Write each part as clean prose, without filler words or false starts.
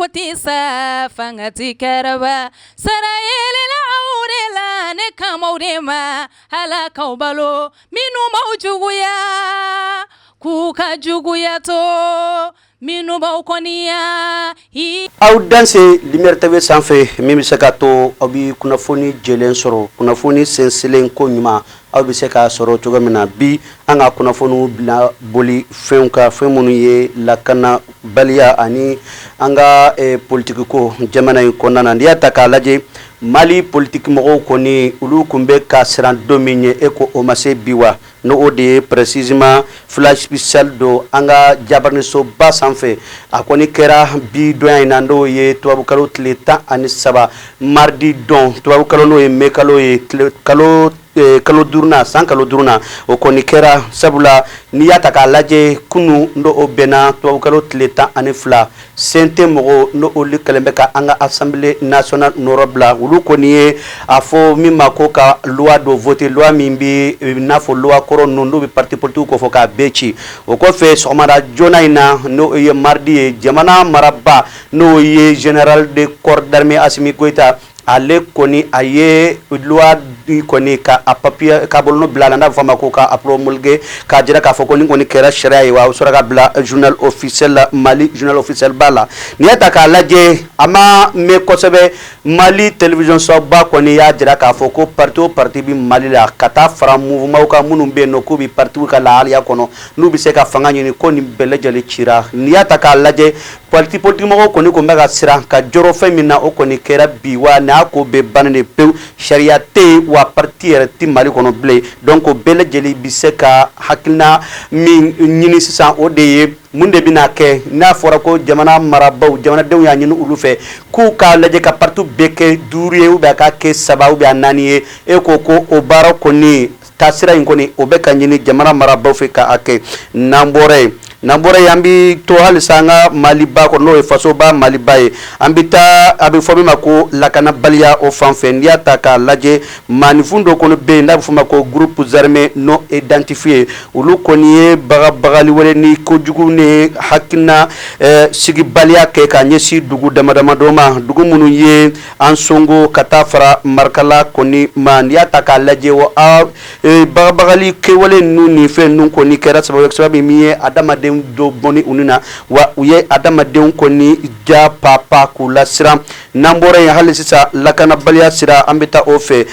tɛ sa, fanga tɛ karaba. Sara yelela aw de la, ne kan b'aw de ma. Ala k'aw balo, minnu b'aw juguya, k'u ka juguya to, minnu b'aw kɔniya. Aw danse Lumière TV sanfɛ, min bɛ se ka to aw bɛ kunnafoni jɛlen sɔrɔ, kunnafoni sɛnsɛnlen ko ɲuman aw bɛ se k'a sɔrɔ cogo min na. Bi, an ka kunnafoniw bila boli fɛnw ka fɛn minnu ye lakanabaliya ani an ka politiki ko jamana in kɔnɔna na. N'i y'a ta k'a lajɛ, Mali politiki mɔgɔw kɔni, olu tun bɛ ka siran don min ye, e ko o ma se bi wa? N'o o de ye précisément flash spécial don an ka jabaranisoba sanfɛ. A kɔni kɛra bi donya in na, n'o ye tubabukalo tile 13, mardi don, tubabukalo n'o ye mai kalo ye, kalo kalo duurunan, san kalo duurunan. O kɔni kɛra sabula n'i y'a ta k'a lajɛ, kunun n'o o bɛnna tubabukalo tile 12, CNT mɔgɔw, n'o olu kɛlen bɛ ka an ka Assemblée nationale nɔrɔ bila, olu kɔni ye a fɔ min ma ko ka loi dɔ voter, loi min bɛ n'a fɔ loi kɔrɔ ninnu n'u bɛ parti politique ko fɔ k'a bɛɛ ci. O kɔfɛ, sɔgɔmada joona in na, n'o ye mardi ye, jamana maraba, n'o ye général de corps d'armée Assimi Goïta, ale kɔni a ye loi kɔni ka a papier ka bolonɔ bila la, n'a bɛ fɔ a ma ko ka a promulguer, k'a jira k'a fɔ ko nin kɔni kɛra sariya ye. Wa o sɔrɔ ka bila journal officiel la, Mali journal officiel ba la. N'i y'a ta k'a lajɛ, a ma mɛn kosɛbɛ, Mali télévision soba kɔni y'a jira k'a fɔ ko parti o parti bɛ Mali la, ka taa fara mouvement kan minnu bɛ yen nɔ k'u bɛ parti ka lahalaya kɔnɔ, n'u bɛ se ka fanga ɲini, ko nin bɛɛ lajɛlen cira. N'i y'a ta k'a lajɛ, parti politique mɔgɔw kɔni kun bɛ ka siran ka jɔrɔ fɛn min na, o kɔni kɛra bi. Wa n'a ko bɛɛ bannen de pewu, sariya tɛ yen, wa parti yɛrɛ tɛ Mali kɔnɔ bilen. Donc o bɛɛ lajɛlen bɛ se ka hakilina min ɲini sisan, o de ye mun de bɛna kɛ n'a fɔra ko jamana marabaw, jamanadenw y'a ɲini olu fɛ k'u k'a lajɛ ka parti bɛɛ kɛ duuru ye, ou bien a k'a kɛ saba ou bien naani ye. E ko ko o baara kɔni taasira in kɔni, o bɛ ka ɲini jamana marabaw fɛ k'a kɛ. N'an bɔra yen, an bɛ to halisa an ka Maliba kɔnɔ, n'o ye fasoba Maliba ye. An bɛ taa a bɛ fɔ min ma ko lakanabaliya o fan fɛ. N'i y'a ta k'a lajɛ, maaninfin dɔ kɔni bɛ yen n'a bɛ fɔ o ma ko groupe armé non identifié, olu kɔni ye bagabagali wɛrɛ ni kojugu ni hakilina sigibaliya kɛ ka ɲɛsin dugu dama damadɔ ma, dugu minnu ye Ansongo ka taa fara Marikala kɔni ma. N'i y'a ta k'a lajɛ, o bagabagali kɛwale ninnu ni fɛn ninnu kɔni kɛra sababu min ye adamaden dɔ bɔnni u na, wa u ye adamadenw kɔni ja papa k'u lasiran. N'an bɔra yen, hali sisan lakanabaliya sira, an bɛ taa o fɛ.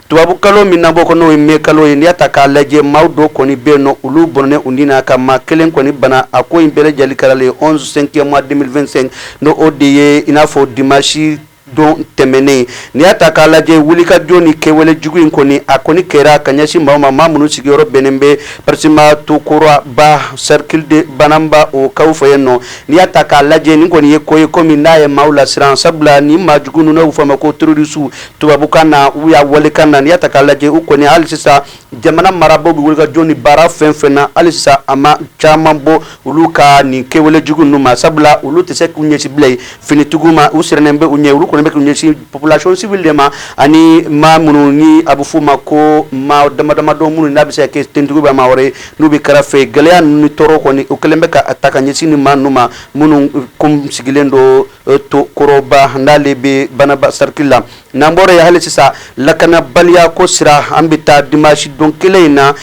Tubabu kalo min n'an b'o kɔnɔ, n'o ye mai kalo ye, n'i y'a ta k'a lajɛ, maaw dɔw kɔni bɛ yen nɔ, olu bɔnɛ u ni na ka maa kelen kɔni bana. A ko in bɛɛ lajɛlen kɛra le 11 5 mois 2025, n'o o de ye i n'a fɔ dimanche don tɛmɛnen. N'i y'a ta k'a lajɛ, wulikajɔ ni kɛwale jugu in kɔni, a kɔni kɛra ka ɲɛsin maaw ma, maa minnu sigiyɔrɔ bɛnnen bɛ précisément Tokoraba, cercle de Banamba, o kaw fɛ yen nɔ. N'i y'a ta k'a lajɛ, nin kɔni ye ko ye komi n'a ye maaw lasiran, sabula ni maa jugu ninnu, n'u fɔ a ma ko terroriste tubabukan na u y'a walekan na. N'i y'a ta k'a lajɛ, u kɔni hali sisan jamana marabaaw bɛ wulikajɔ ni baara fɛn fɛn na, hali sisan a ma caman bɔ olu ka nin kɛwale jugu ninnu ma, sabula olu tɛ se k'u ɲɛsin bilen finitigiw ma, u sirannen bɛ u ɲɛ. Olu kɔni bɛ k'u ɲɛsin population civile de ma, ani maa minnu ni a bɛ f'u ma ko maa dama damadɔ minnu n'a bɛ se ka kɛ tentigiw bɛ maa wɛrɛ ye n'u bɛ kɛrɛfɛ. Gɛlɛya ninnu ni tɔɔrɔ kɔni, o kɛlen bɛ ka ta ka ɲɛsin ni maa ninnu ma, minnu kun sigilen don Tokoroba, n'ale bɛ Banaba cercle la. N'an bɔra yen, hali sisan lakanabaliya ko sira, an bɛ taa dimanche don kelen in na,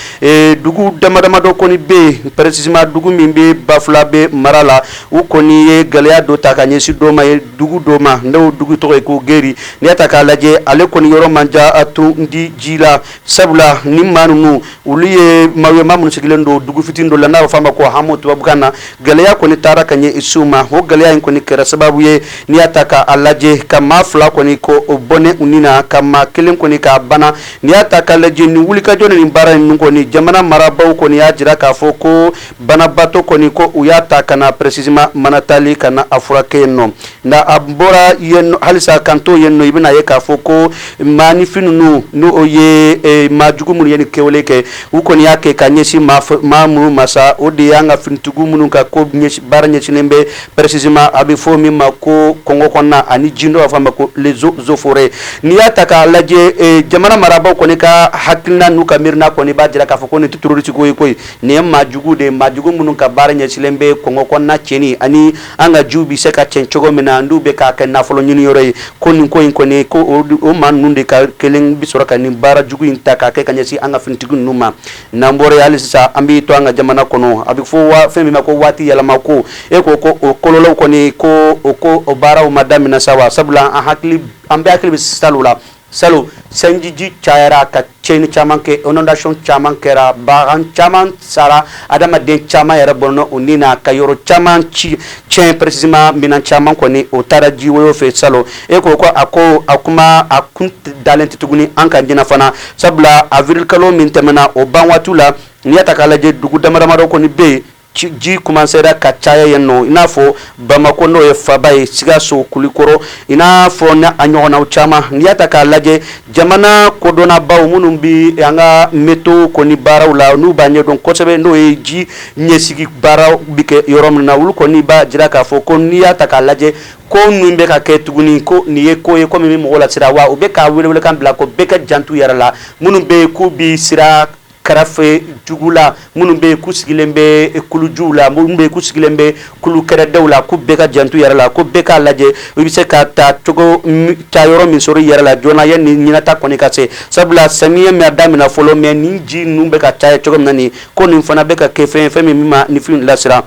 dugu dama damadɔ kɔni bɛ yen, précisément dugu min bɛ Bafulabe mara la, u kɔni ye gɛlɛya dɔ ta ka ɲɛsin dɔ ma ye, dugu dɔ ma, n'o dugu tɔgɔ ye ko Geri. N'i y'a ta k'a lajɛ, ale kɔni yɔrɔ man jan a di ji la, sabula ni maa ninnu, olu ye maa ye, maa minnu sigilen don dugu fitinin dɔ la, n'a bɛ fɔ a ma ko hameau tubabukan na. Gɛlɛya kɔni taara ka ɲɛsin u ma. O gɛlɛya in kɔni kɛra sababu ye, n'i y'a ta k'a lajɛ, ka maa fila kɔni ko o bɔnɛ u ni na, ka maa kelen kɔni k'a bana. N'i y'a ta k'a lajɛ, nin wulikajɔ ni nin baara ninnu kɔni, jamana marabaaw kɔni y'a jira k'a fɔ ko banabaatɔ kɔni, ko u y'a ta ka na précisément Manatali ka na a furakɛ yen nɔ. Nka a bɔra yen halisa kan to yen nɔ, i bɛna ye k'a fɔ ko maanifin ninnu, n'o ye maa jugu minnu ye nin kɛwale kɛ, u kɔni y'a kɛ ka ɲɛsin maa minnu ma sa, o de y'an ka finitigiw minnu ka ko baara ɲɛsinnen bɛ précisément a bɛ fɔ min ma ko kɔngɔ kɔnɔna ani ji, n'o b'a fɔ a ma ko les eaux et forêts. lajɛ. N'i y'a ta k'a lajɛ, jamana marabaaw kɔni ka hakilina n'u ka miirina kɔni b'a jira k'a fɔ ko nin tɛ terroriste ko ye koyi, nin ye maa jugu de ye, maa jugu minnu ka baara ɲɛsilen bɛ kɔngɔ kɔnɔna tiɲɛni ani an ka jiw bɛ se ka tiɲɛ cogo min na, n'u bɛ k'a kɛ nafolo ɲini yɔrɔ ye. Ko nin ko in kɔni, ko o maa ninnu de ka kelen bɛ sɔrɔ ka nin baara jugu in ta k'a kɛ ka ɲɛsin an ka finitigi ninnu ma. N'an bɔra yen, hali sisan an bɛ to an ka jamana kɔnɔ. A bɛ fɔ fɛn min ma ko waati yɛlɛma ko, e ko ko o kɔlɔlɔw kɔni, ko o ko o baaraw ma daminɛ sa wa? Sabula an hakili, an bɛɛ hakili bɛ salon la. Salon, sanjiji cayara ka tiɲɛni caman kɛ, inondation caman kɛra, bagan caman sara, adamaden caman yɛrɛ bɔnna u ni na, ka yɔrɔ caman ci tiɲɛ, précisément minɛn caman kɔni o taara ji woyo fɛ salon. E ko ko a ko a kuma a kun dalen tɛ tuguni an ka ɲinan fana, sabula avril kalo min tɛmɛna, o ban waati la, n'i y'a ta k'a lajɛ, dugu dama damadɔ kɔni bɛ yen, ji commencera ka caya yen nɔ, i n'a fɔ Bamakɔ, n'o ye faba ye, Sikaso, Kulikɔrɔ, i n'a fɔ ni a ɲɔgɔnnaw caman. N'i y'a ta k'a lajɛ, jamana kodɔnnabaw minnu bɛ an ka météo kɔni baaraw la, n'u b'a ɲɛdɔn kosɛbɛ, n'o ye ji ɲɛsigi baaraw bɛ kɛ yɔrɔ min na, olu kɔni b'a jira k'a fɔ ko n'i y'a ta k'a lajɛ, ko min bɛ ka kɛ tuguni, ko nin ye ko ye ko min bɛ mɔgɔw lasira wa. U bɛ ka welewelekan bila ko bɛɛ ka janto yɛrɛ la, minnu bɛ yen k'u bɛ sira kɛrɛfɛ jugu la, minnu bɛ yen k'u sigilen bɛ kulujuw la, minnu bɛ yen k'u sigilen bɛ kulu kɛrɛdaw la, ko bɛɛ ka janto yɛrɛ la, ko bɛɛ k'a lajɛ i bɛ se ka taa cogo taa yɔrɔ min sɔrɔ i yɛrɛ la joona yanni ɲinata kɔni ka se, sabula samiyɛ ma daminɛ fɔlɔ, mais nin ji ninnu bɛ ka caya cogo min na nin ko nin fana bɛ ka kɛ fɛn fɛn min ma nin fɛn lasira.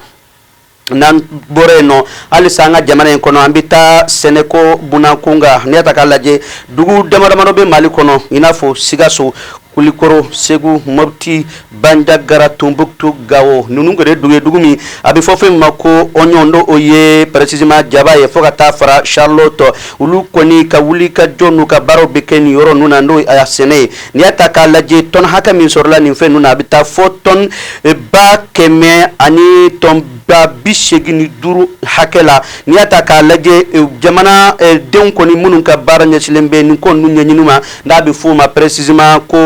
N'an bɔra yen nɔ, halisa an ka jamana in kɔnɔ, an bɛ taa sɛnɛko bunakun kan. N'i y'a ta k'a lajɛ, dugu dama damadɔ bɛ Mali kɔnɔ, i n'a fɔ Sikaso, Kulikɔrɔ, Segu, Mopti, Banjagara, Tombouctou, Gao. Ninnu kɔni ye dugu ye, dugu min a bɛ fɔ fɛn min ma ko oignon, n'o o ye précisément jaba ye, fo ka taa fara charlotte. Olu kɔni ka wuli ka jɔ n'u ka baaraw bɛ kɛ nin yɔrɔ ninnu na, n'o ye a sɛnɛ ye. N'i y'a ta k'a lajɛ, tɔni hakɛ min sɔrɔla nin fɛn ninnu na, a bɛ taa fɔ tɔni 100 000 ni tɔn 85 hakɛ la. N'i y'a ta k'a lajɛ, jamana denw kɔni minnu ka baara ɲɛsinnen bɛ nin ko ninnu ɲɛɲini ma, n'a bɛ f'o ma précisément ko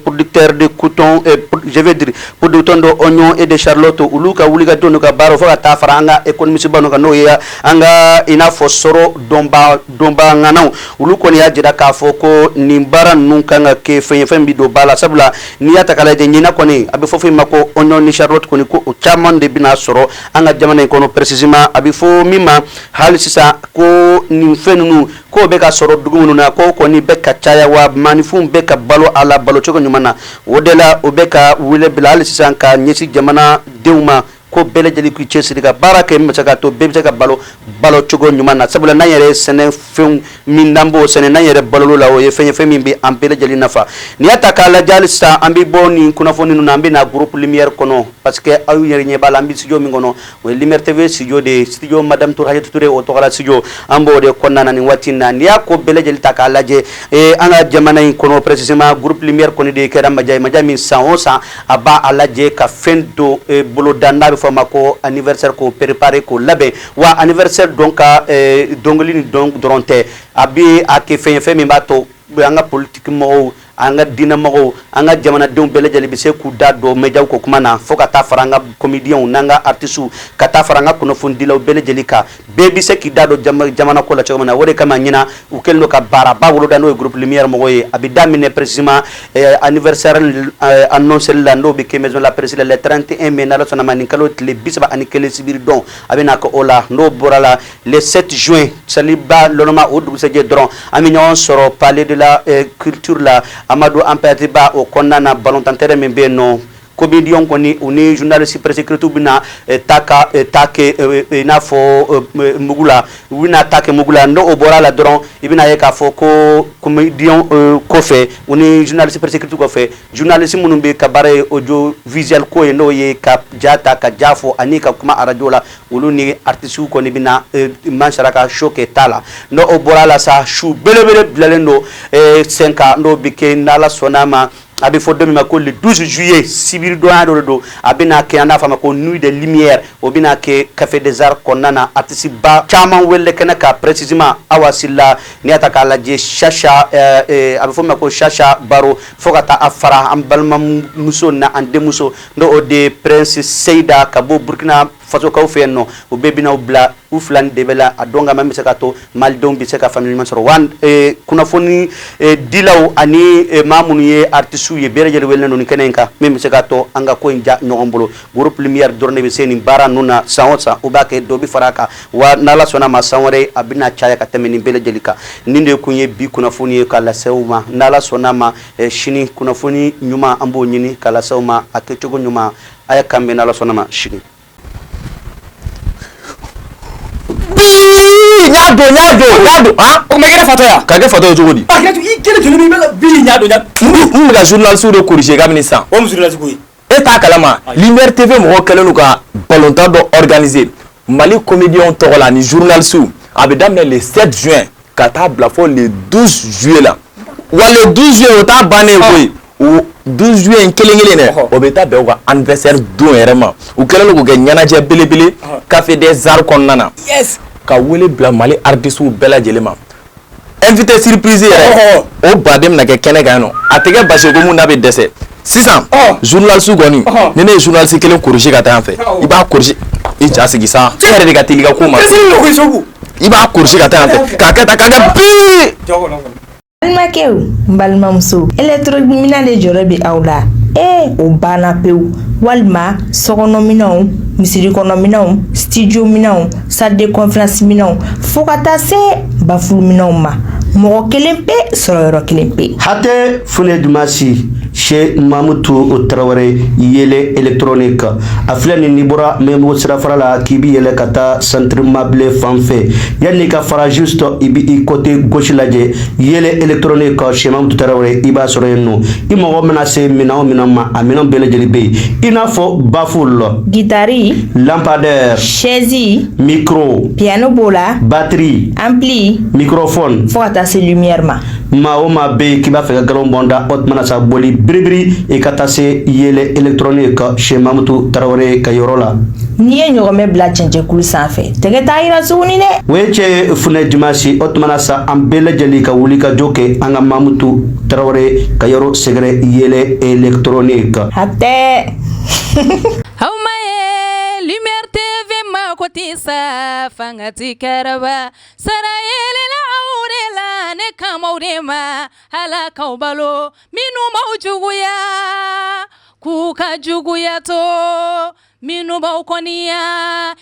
producteur de coton, je veux dire producteur de oignon et de charlotte, olu ka wulikajɔ n'u ka baara, fo ka taa fara an ka économiste ba ninnu kan, n'o ye an ka i n'a fɔ sɔrɔ dɔnba dɔnba ŋanaw, olu kɔni y'a jira k'a fɔ ko nin baara ninnu kan ka kɛ fɛn ye, fɛn bɛ don ba la, sabula n'i y'a ta k'a lajɛ, ɲinan kɔni a bɛ fɔ fɛn min ma ko oignon ni charlotte kɔni, ko o caman de bɛna sɔrɔ an ka jamana in kɔnɔ. Précisément a bɛ fɔ min ma hali sisan ko nin fɛn ninnu, k'o bɛ ka sɔrɔ dugu minnu na, k'o kɔni bɛ ka caya wa maaninfinw bɛ ka balo a la balo cogo ɲuman na. O de la, o bɛ ka wele bila hali sisan ka ɲɛsin jamanadenw ma, ko bɛɛ lajɛlen k'i cɛsiri ka baara kɛ min bɛ se ka to bɛɛ bɛ se ka balo balo cogo ɲuman na, sabula n'an yɛrɛ ye sɛnɛfɛnw min n'an b'o sɛnɛ, n'an yɛrɛ balo la, o ye fɛn ye, fɛn min bɛ an bɛɛ lajɛlen nafa. N'i y'a ta k'a lajɛ, hali sisan an bɛ bɔ nin kunnafoni ninnu na, an bɛ na groupe Lumière kɔnɔ, parce que aw yɛrɛ ɲɛ b'a la, an bɛ studio min kɔnɔ, o ye Lumière TV studio de ye, studio Madame Touré, Hajatu Touré, o tɔgɔla studio, an b'o de kɔnɔna na nin waati in na. N'i y'a ko bɛɛ lajɛlen ta k'a lajɛ, an ka jamana in kɔnɔ, précisément groupe Lumière kɔni de kɛra maja ye, maja min san o san a b'a a lajɛ ka fɛn dɔ boloda, n'a bɛ fɔ a ma ko anniversaire, k'o préparer, k'o labɛn. Wa anniversaire dɔn ka dɔnkili ni dɔn dɔrɔn tɛ, a bɛ a kɛ fɛn ye, fɛn min b'a to an ka politique mɔgɔw, an ka diinɛmɔgɔw, an ka jamanadenw bɛɛ lajɛlen bɛ se k'u da don médiaw ko kuma na, fo ka taa fara an ka comédiens n'an ka artistes, ka taa fara an ka kunnafonidilaw bɛɛ lajɛlen kan, bɛɛ bɛ se k'i da don jamana ko la cogo min na. O de kama ɲinan u kɛlen don ka baaraba boloda, n'o ye groupe Lumière mɔgɔw ye. A bɛ daminɛ précisément anniversaire annoncé la, n'o bɛ kɛ maison de la presse la le 31 mai, n'Ala sɔnna ma, nin kalo tile 31, sibiri don a bɛ na kɛ o la. N'o bɔra la, le 7 juin, saliba lɔnɔma, o dugusɛjɛ dɔrɔn, an bɛ ɲɔgɔn sɔrɔ palais de la culture la, Amadou Hampâté Bâ, o kɔnɔna na, ballon terrain min bɛ yen nɔ, comédien kɔni, u ni journaliste presse écrite bɛna ta ka ta kɛ i n'a fɔ mugu la, u bɛna ta kɛ mugu la. N'o o bɔra la dɔrɔn, i bɛna ye k'a fɔ ko comédien kɔfɛ, u ni journaliste presse écrite kɔfɛ, journaliste minnu bɛ ka baara ye audiovisuel ko ye, n'o ye ka ja ta ka ja fɔ ani ka kuma arajo la, olu ni artistes kɔni bɛna mansara ka show kɛ ta la. N'o o bɔra la sa, su belebele bilalen don sen kan, n'o bɛ kɛ n'Ala sɔnna a ma, a bɛ fɔ don min ma ko le 12 juillet, sibiri donya dɔ de don, a bɛna kɛ, an n'a fɔ a ma ko nuit de lumière. O bɛna kɛ Café des Arts kɔnɔna na. Artiste ba caman wele kɛnɛ kan, précisément Awa Sila, n'i y'a ta k'a lajɛ, Chacha, a bɛ fɔ min ma ko Chacha Baro, fo ka taa a fara an balimamuso na an denmuso, n'o o de ye Prince Seyida ka bɔ Burkina. Fasokaw fɛ yen nɔ, u bɛɛ bɛna bila u fila ni dɛbɛ la a dɔn ka bɛ se ka to malidenw bɛ se ka faamuya ɲuman sɔrɔ. Wa kunnafoni dilaw ani maa minnu ye artisiw ye, bɛɛ lajɛlen welelen don nin kɛnɛ in kan, min bɛ se ka to an ka ko in ja ɲɔgɔn bolo. Groupe Lumière dɔrɔn de bɛ se nin baara ninnu na. San o san u b'a kɛ, dɔ bɛ fara a kan. Wa n'Ala sɔnna ma, san wɛrɛ a bɛna caya ka tɛmɛ nin bɛɛ lajɛlen kan. Nin de kun ye bi kunnafoni ye ka lase aw ma. N'Ala sɔnna ma, sini kunnafoni ɲuman, an b'o ɲini ka lase aw ma a kɛcogo ɲuman. A ye kan bɛn, n'Ala sɔnna ma, sini. N y'a don, n y'a don, n y'a don, han. O ma kɛra fatɔ ya? Ka kɛ fatɔ ye cogo di? A kɛra i kelen joli min bɛ ka bi n y'a don, n y'a N bɛ ka journaliste de corriger kabini sisan. O mun journaliste ko ye? E t'a kalama, Lumière TV mɔgɔw kɛlen don ka ballontan dɔ organiser Mali comédiens tɔgɔ la ani journalistes. A bɛ daminɛ le 7 juin ka taa bila fɔ le 12 juillet la. Wa le 12 juillet, o t'a bannen ye koyi. O 12 juillet in kelen kelen dɛ, o bɛ taa bɛn u ka anniversaire don yɛrɛ ma. U kɛlen don k'o kɛ ɲɛnajɛ belebele Café des Arts kɔnɔna na, ka wele bila Mali artistes bɛɛ lajɛlen ma. Invité surprise yɛrɛ, o baden bɛna kɛ kɛnɛ kan yen nɔ. A tɛ kɛ basi ye ko mun n'a bɛ dɛsɛ sisan. Journaliste kɔni, ni ne ye journaliste kelen corriger ka taa yan fɛ, i b'a corriger, i ja sigi sa, e yɛrɛ de ka teli i ka ko ma. I b'a corriger ka taa yan fɛ k'a kɛ tan, k'a kɛ bii. Balimakɛw, n balimamuso, électronique de jɔrɔ bɛ aw la. Ee, o banna pewu. Walima sokɔnɔminɛnw, misiri kɔnɔminɛnw, studio minɛnw, salle de conférence minɛnw, fo ka taa se baffle minɛnw ma, mɔgɔ kelen pe sɔrɔ yɔrɔ kelen pe. Hatɛ Fune Dumasi chez Mamutu Tarawele, Yele Électronique. A filɛ nin, n'i bɔra Mɛnbugu sirafara la k'i bi yɛlɛ ka taa centre Mabile fan fɛ, yanni ka fara, juste i bi i côté gauche lajɛ, Yele Électronique chez Mamutu Tarawele, i b'a sɔrɔ yen nɔ. I mago mana se minɛn o minɛn ma, a minɛn bɛɛ lajɛlen bɛ yen, i n'a fɔ baffle, guitare, lampadaire, chaise, micro, piano b'o la, batterie, ampli, microphone, fo ka taa se lumière ma. Maa o maa bɛ yen k'i b'a fɛ ka galon bɔn da, o tuma na sa, boli biribiri i ka taa se Yele Électronique chez Mamutu Tarawele ka yɔrɔ la. N'i ye ɲɔgɔmɛ bila cɛncɛnkulu sanfɛ, tɛgɛ t'a yira tuguni dɛ. O ye cɛ Funɛ Dimasi. O tuma na sa, an bɛɛ lajɛlen ka wuli ka jɔ kɛ an ka Mamutu Tarawele ka yɔrɔ sɛgɛrɛ, Yele Électronique. Hatɛ. Aw ma ye Lumière TV ma ko tɛ sa fanga ti kɛrɛba sara yelela aw de la, ne kamaw de ma Ala k'aw balo minnu b'aw juguya k'u ka juguya to minnu b'aw kɔniya.